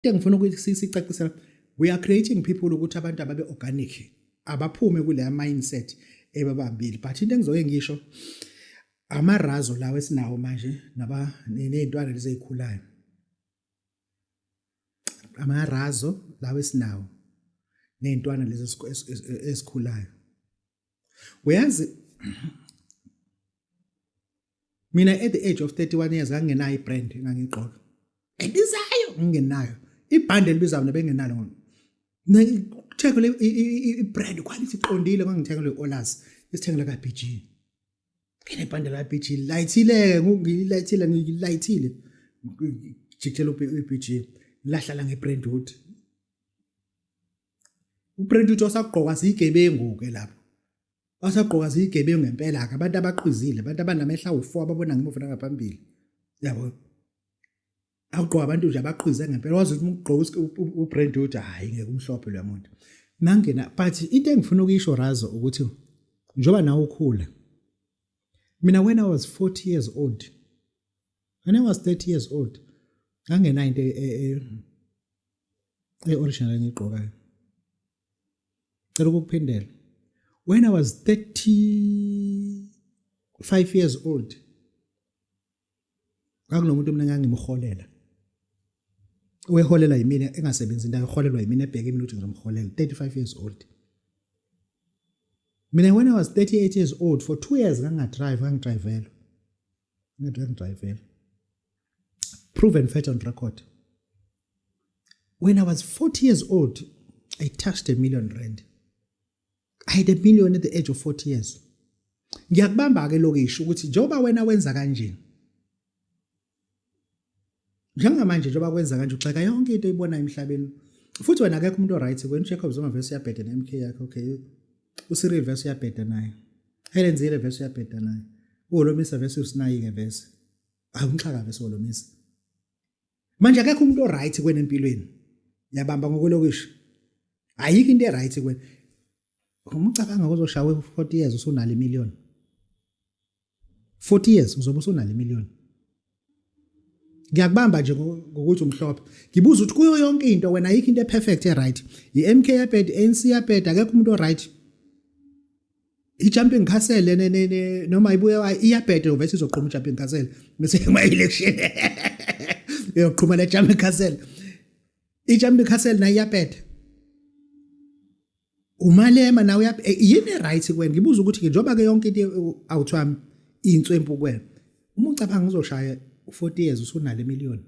Into engifuna ukuthi sicacise, we are creating people ukuthi abantu ababe organic, abaphume kuleya mindset ebabambile. But into engizoke ngisho, amarazo lawo esinawo manje naba nezintwana lezi ezikhulayo, amarazo lawo esinawo nezintwana lezi ezikhulayo, uyazi mina at the age of 31 years ngangenayo ibrand engangigqoka ebizayo, ngingenayo ibhande elibizayo, mina bengenalo. Ngithengele i-brand quality iqondile, ngangithengele i-Olas, isithengele ka BG, nginebhande la BG layithile, ngilayithile, ngilayithile, jikjela u-BG, lahlala ngebrand hood, ubrand hood osagqoka siyigebengu ke lapho, basagqoka ziyigebengu ngempela ke, abantu abaqhwizile, abantu abanamehla awu4 ababona ngemuva nangaphambili, yabo, awugqoka abantu nje abaqhwize ngempela, wazi ukuthi ugqoka ubrand hood, hayi ngeke, umhlophe lo muntu mangena. But into engifuna ukuyisho, Razo, ukuthi njoba nawe ukhula, mina when I was 40 years old, when I was 30 years old, ngangena into e-original engiyigqokayo. Cela ukukuphindela, when I was 35 years old, kwakunomuntu mina engangimholela, weholela yimina, engasebenzi into, ayiholelwa yimina, ebheke mina ukuthi ngizomholela, 35 years old mina. When I was 38 years old, for 2 years ngangadrive, ngangidrivelwa, ngangidrivelwa, proven fact on record. When I was 40 years old, I touched R1 million. I had a million at the age of 40 years. Ngiyakubamba ke lokisho ukuthi njengoba wena wenza kanje njengamanje, njengoba kwenza kanje, ugxeka yonke into oyibonayo emhlabeni, futhi wena akekho umuntu oright wena. UJacob Zuma vese uyabheda ne-MK yakhe, okay, uCyril vese uyabheda naye, Helen Zille vese uyabheda naye, uHolomisa vese usinayike vese awumxhaka vese uHolomisa. Manje akekho umuntu oright kwena empilweni, yabamba ngokwelokisho, ayikho into eright kwena. Uma ucabanga kuzoshawa 40 years usunalo imillion, 40 years uzobe usunalo imillion. Ngiyakubamba nje ngokuthi umhlophe, ngibuza ukuthi kuyo yonke into wena ayikho into eperfect eright. I-MK yabheda, ANC yabheda, akekho umuntu oright. I-jumping castle ne noma ibuye iyabheda, vese izoqhuma i-jumping castle bese kuma election iyoqhuma le jumping castle. I-jumping castle nayo iyabheda, uMalema nawe yini right kwena? Ngibuza ukuthi ke njengoba ke yonke into awuthi wami inswempu kwena, uma ucabanga uzoshaya 40 years usunalo imillion.